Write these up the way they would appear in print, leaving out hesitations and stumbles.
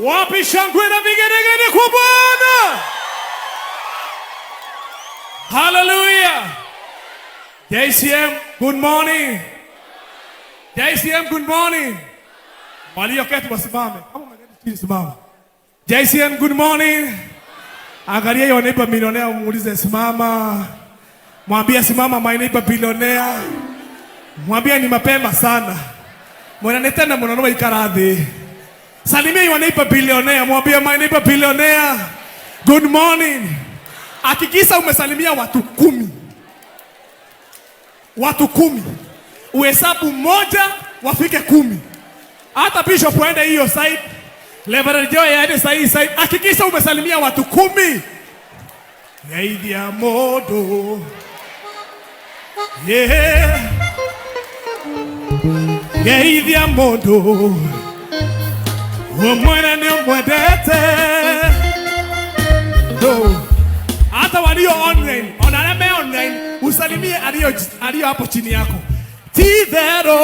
Wapi shangwe na vigelegele kwa Bwana? Hallelujah. JCM, good morning. JCM, good morning. Walioketi wasimame. Kama umeketi chini simama. JCM, good morning. Angalia hiyo neighbor millionaire, muulize simama. Mwambie simama, my neighbor billionaire. Mwambie ni mapema sana. Mwanane tena mwananua ikara thĩ. Salimia your neighbor billionaire, mwambie my neighbor billionaire. Good morning. Hakikisha umesalimia watu 10. Watu 10. Uhesabu moja wafike 10. Hata bishop waende hiyo side, Reverend Joy aende side side. Hakikisha umesalimia watu 10. Geithia mũndũ. Yeah. Geithia mũndũ. Ũmwĩre nĩ ũmwendete. No. Hata walio online, ona arĩa me online, usalimie alio hapo chini yako. Ti-itherũ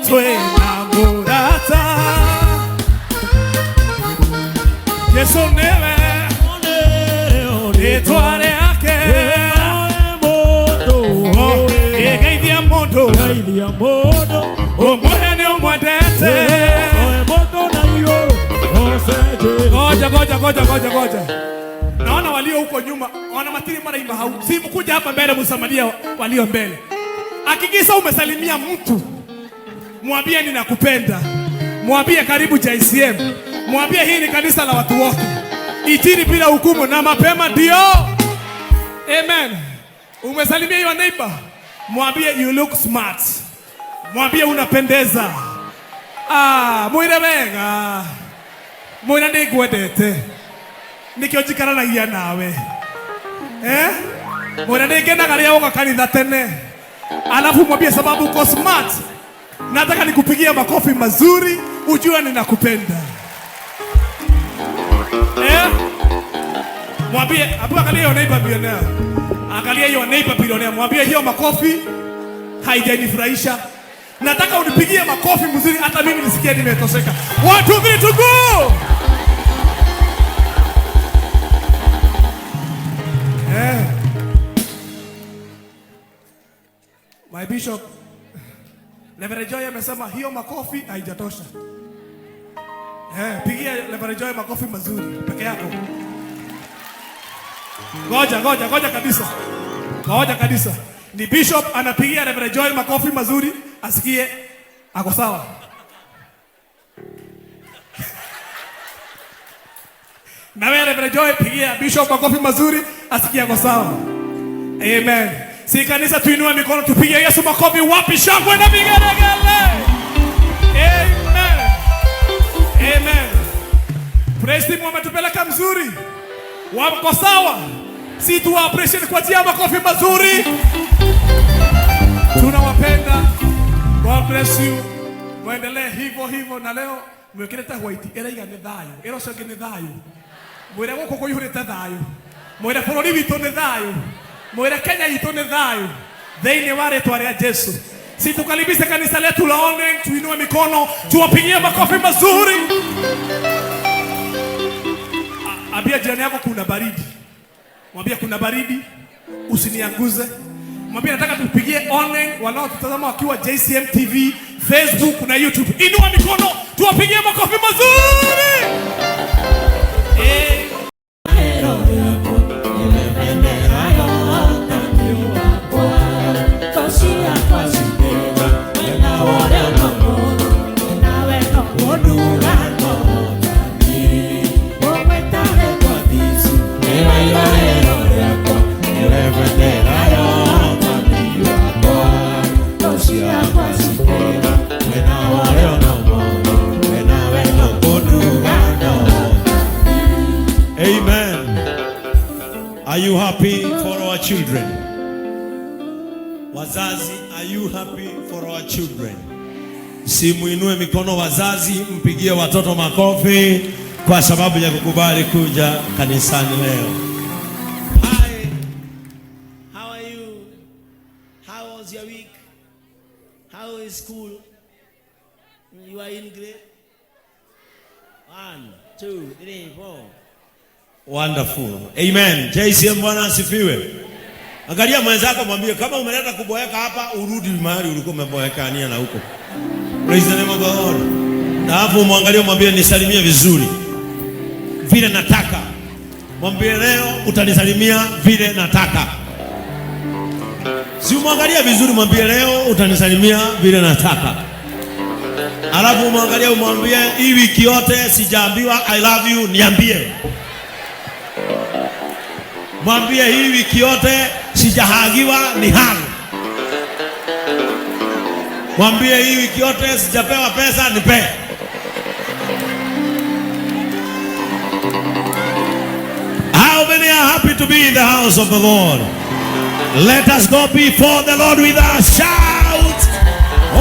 twĩna mũrata. Yesu nĩwe rĩtwa rĩake. Geithia mũndũ. Ũmwĩre nĩ ũmwendete. Ngoja, ngoja, ngoja, ngoja, ngoja. Naona walio huko nyuma wana matiri maraima hau. Si mkuja hapa mbele msamaria walio mbele. Hakikisha umesalimia mtu. Mwambie ninakupenda. Mwambie karibu JCM. Mwambie hii ni kanisa la watu wote. Injili bila hukumu na mapema ndio. Amen. Umesalimia your neighbor. Mwambie you look smart. Mwambie unapendeza. Ah, mwire wega. Mwire nĩngwendete. Nĩkĩo njikaranagia nawe. Eh? Mwire nĩngenaga rĩrĩa woka kanitha tene. Alafu mwambie sababu uko smart. Nataka nikupigie makofi mazuri, ujue ninakupenda. Eh? Mwambie, hapo angalia hiyo neighbor billionaire. Angalia hiyo neighbor billionaire. Mwambie hiyo makofi haijanifurahisha. Nataka unipigie makofi mzuri hata mimi nisikie nimetosheka. 1 2 3 to go. Eh. My bishop Reverend Joy amesema hiyo makofi haijatosha. Eh, pigia Reverend Joy makofi mazuri peke yako. Ngoja, ngoja, ngoja kabisa. Ngoja kabisa. Ni bishop anapigia Reverend Joy makofi mazuri asikie ako sawa. Na wewe Reverend Joy pigia bishop makofi mazuri asikie ako sawa. Amen. Si kanisa tuinue mikono tupige Yesu makofi, wapi shangwe na vigelegele. Amen. Amen. Praise team wametupeleka mzuri. Wako sawa. Si tu appreciate kwa njia makofi mazuri. Tunawapenda. God bless you. Muendelee hivyo hivyo na leo mwekirete white ĩraiga nĩ thayũ, ĩra ũcio ũngĩ nĩ thayũ. Mwĩre gũkũ kũihũrĩte thayũ. Mwĩre bũrũri witũ nĩ thayũ. Mwĩre Kenya itũ nĩ thayũ. Thĩinĩ wa rĩtwa rĩa Jesu. Si tukaribishe kanisa letu la online, tuinue mikono, tuwapigie makofi mazuri. Ambia jirani yako kuna baridi. Mwambie kuna baridi, usinianguze. Mwambie nataka tupigie online wanaotutazama wakiwa JCM TV, Facebook na YouTube. Inua mikono, tuwapigie makofi mazuri. Eh. Amen. Are you happy for our children? Wazazi, are you happy for our children? Simuinue mikono wazazi, mpigie watoto makofi kwa sababu ya kukubali kuja kanisani leo. Hi. How are you? How was your week? How is school? You are in grade? One, two, three, four. Wonderful. Amen. JCM, Bwana asifiwe. Angalia mwenzako, mwambie kama umeleta kuboeka hapa, urudi mahali ulikuwa umeboekania na huko. Praise the name of the Lord. Na hapo mwangalie, mwambie nisalimie vizuri vile nataka. Mwambie leo utanisalimia vile nataka. Si umwangalie vizuri, mwambie leo utanisalimia vile nataka. Alafu umwangalie, umwambie hii wiki yote sijaambiwa "I love you", niambie. Mwambie hii wiki yote sijahagiwa, ni hug. Mwambie hii wiki yote sijapewa pesa, nipe. How many are happy to be in the house of the Lord? Let us go before the Lord with a shout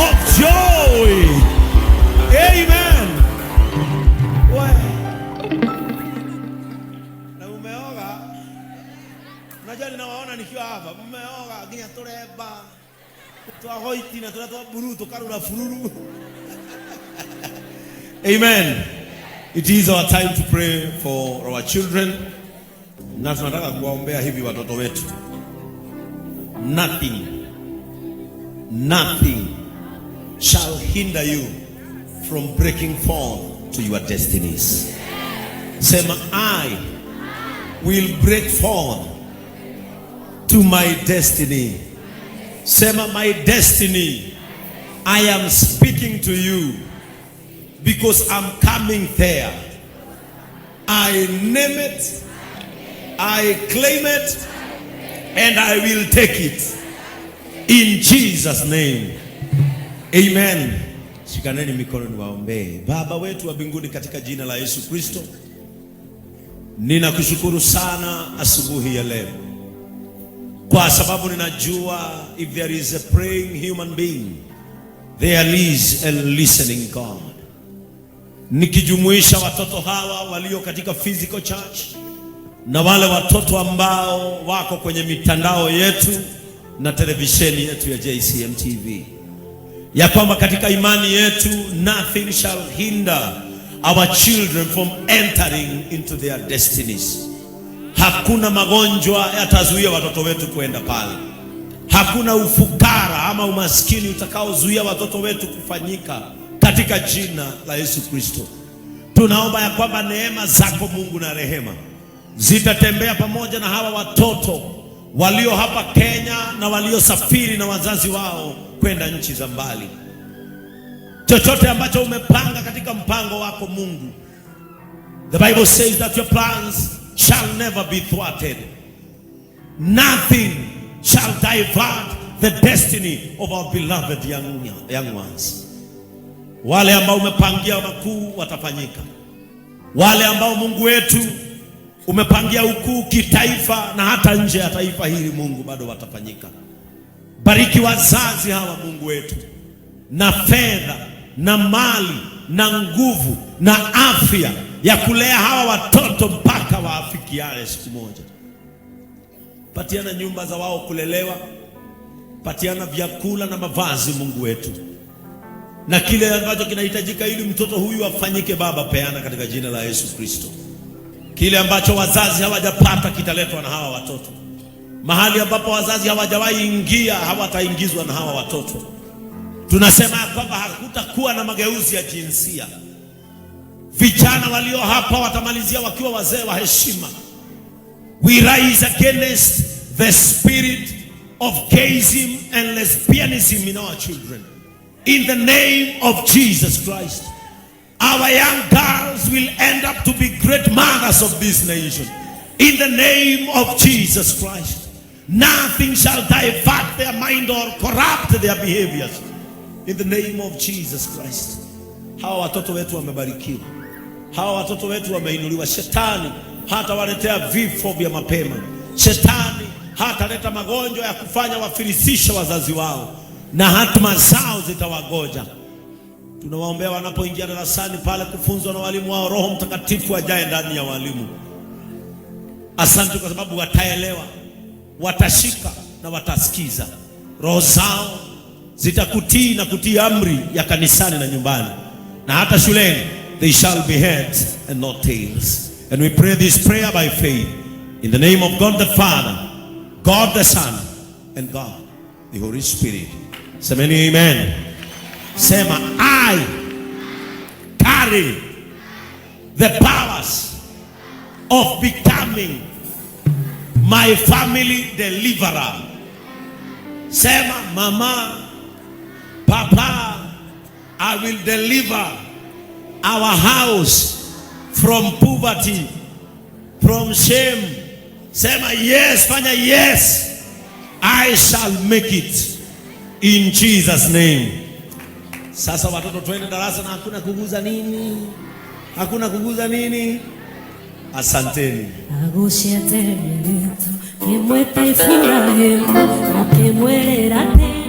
of joy. Amen. We. Na umeoga? Unajua ninawaona nikiwa hapa. Mmeoga nginya turemba twa hoiti na turia twa blue tukarura fururu. Amen. It is our time to pray for our children. Na tunataka kuwaombea hivi watoto wetu. Nothing, nothing shall hinder you from breaking forth to your destinies. Sema, "I will break forth to my destiny." Sema, "My destiny, I am speaking to you because I'm coming there. I name it, I claim it, and I will take it. In Jesus' name. Amen." Shikaneni mikono niwaombee. Baba wetu wa mbinguni, katika jina la Yesu Kristo, ninakushukuru sana asubuhi ya leo kwa sababu ninajua if there is a praying human being, there is a listening God. Nikijumuisha watoto hawa walio katika physical church na wale watoto ambao wako kwenye mitandao yetu na televisheni yetu ya JCM TV, ya kwamba katika imani yetu nothing shall hinder our children from entering into their destinies. Hakuna magonjwa yatazuia watoto wetu kwenda pale. Hakuna ufukara ama umaskini utakaozuia watoto wetu kufanyika katika jina la Yesu Kristo. Tunaomba ya kwamba neema zako Mungu na rehema zitatembea pamoja na hawa watoto walio hapa Kenya na waliosafiri na wazazi wao kwenda nchi za mbali. Chochote ambacho umepanga katika mpango wako Mungu, the Bible says that your plans shall never be thwarted. Nothing shall divert the destiny of our beloved young ones. Wale ambao umepangia makuu watafanyika. Wale ambao Mungu wetu umepangia ukuu kitaifa na hata nje ya taifa hili, Mungu, bado watafanyika. Bariki wazazi hawa, Mungu wetu, na fedha na mali na nguvu na afya ya kulea hawa watoto mpaka waafikiane siku moja. Patiana nyumba za wao kulelewa, patiana vyakula na mavazi, Mungu wetu, na kile ambacho kinahitajika ili mtoto huyu afanyike baba, peana katika jina la Yesu Kristo. Kile ambacho wazazi hawajapata kitaletwa na hawa watoto. Mahali ambapo wazazi hawajawahi ingia hawataingizwa na hawa watoto. Tunasema ya kwamba hakutakuwa na mageuzi ya jinsia. Vijana walio hapa watamalizia wakiwa wazee wa heshima. We rise against the spirit of gayism and lesbianism in our children. In the name of Jesus Christ. Our young girls will end up to be great mothers of this nation. In the name of Jesus Christ. Nothing shall divert their mind or corrupt their behaviors. In the name of Jesus Christ. Hawa watoto wetu wamebarikiwa. Hawa watoto wetu wameinuliwa. Shetani hatawaletea vifo vya mapema. Shetani hataleta magonjwa ya kufanya wafilisishe wazazi wao, na hatima zao zitawagoja. Tunawaombea wanapoingia darasani pale kufunzwa na walimu wao, Roho Mtakatifu ajae ndani ya walimu. Asante kwa sababu wataelewa, watashika na watasikiza. Roho zao zitakutii na kutii amri ya kanisani na nyumbani na hata shuleni. they shall be heads and not tails. And we pray this prayer by faith in the name of God the Father, God the Son, and God the Holy Spirit. Semeni amen. Sema, "I carry the powers of becoming my family deliverer." Sema, "Mama, Papa, I will deliver our house from poverty, from shame." Sema yes, fanya yes. I shall make it in Jesus' name. Sasa watoto, twende darasa na hakuna kuguza nini? Hakuna kuguza nini? Asanteni. Aguciaterereto kĩmwe ta Iburahĩmu akĩmwĩrĩra atĩ